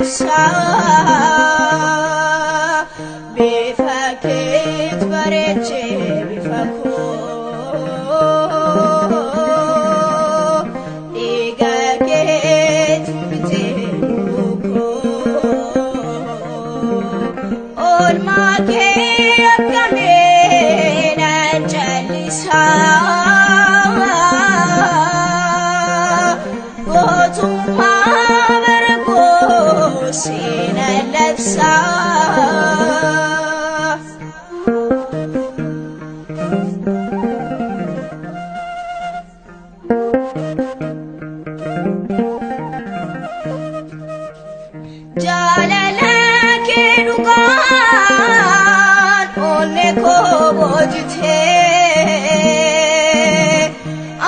labsa bifa keet bareechee bifa koo dhiiga keet bitee lubbuu koo oolmaa kee akkamii nan callisaa gootummaa bara koo seenan labsaa. Jaalala kee dhugaan onnee koo boojitee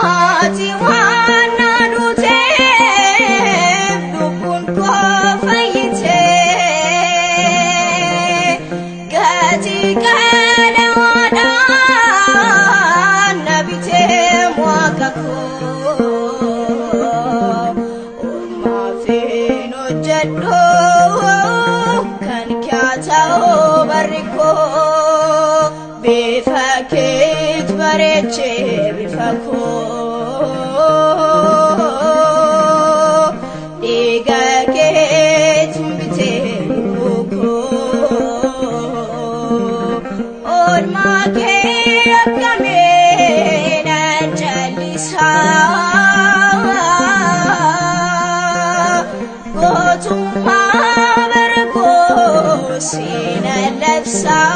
ati waan na duuteef lubbuun koo fayyitee gatii qadaadhaan na bitee waaqa koo ormaaf hin hojjedhu kan kee ta'uu barri koo bifa keet bareechee bifa koo dhiiga keet bitee lubbuu koo oolmaa kee akkamii nan callisaa gootummaa bara koo seenan labsaa.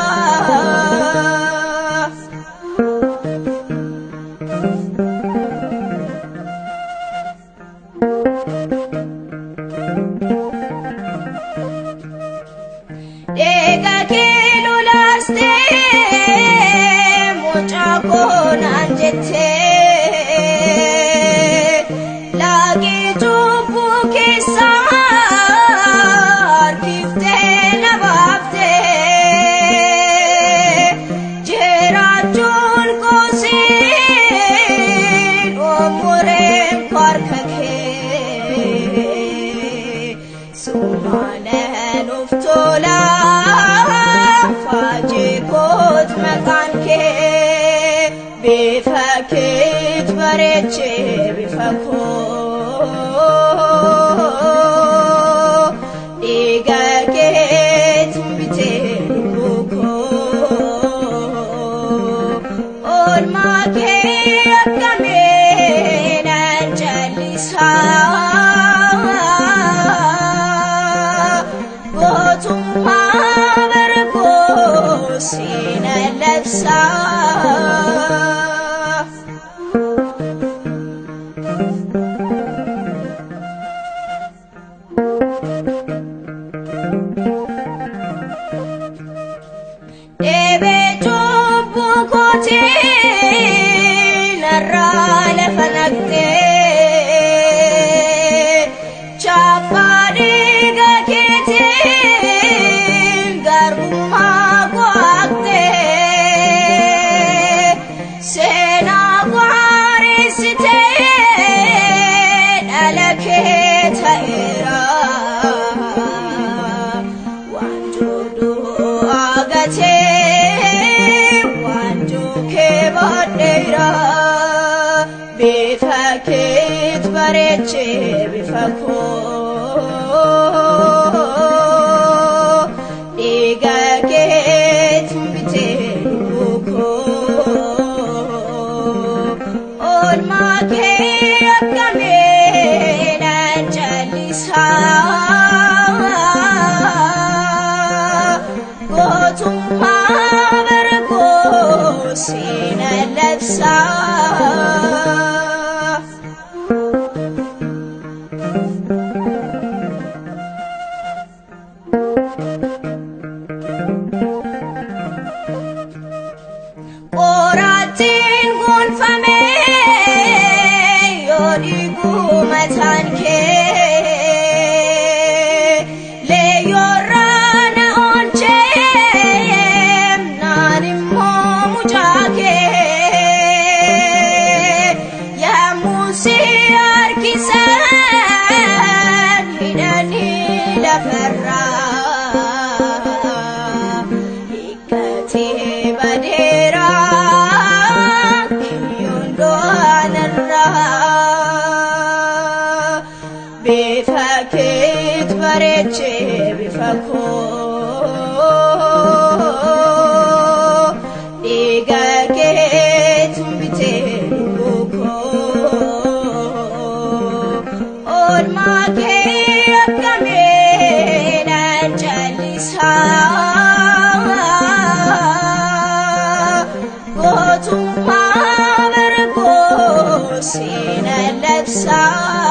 Dhiiga kee lolaastee mucaa koo naan jettee laaqii cubbuu keessaa harkiftee na baaftee jiraachuun koo siin umuriin koo harka kee sumaanan of tola faajii koot maqaan kee bifa keet bareechee bifa koo dhiiga keet bitee lubbuu koo oolmaa kee akkamii nan callisaa gootummaa bara koo seenan labsaa. Dhibee cubbuu kootiin narraa lafa naqxee chaappaa dhiiga keetiin garbummaa koo haqxee seenaa koo haaressitee dhala kee ta'eera. Waanjoo du'aa gatee waanjoo kee baadheera bifa keet bareechee bifa koo dhiiga keet bitee lubbuu koo oolmaa kee akkamii nan callisaa gootummaa bara koo seenan labsaa. Bifa keet bareechee bifa koo, dhiiga keetu bitee lubbuu koo. Oolmaa kee akkamii nan callisaa? Gootummaa bargoo seenan labsaa.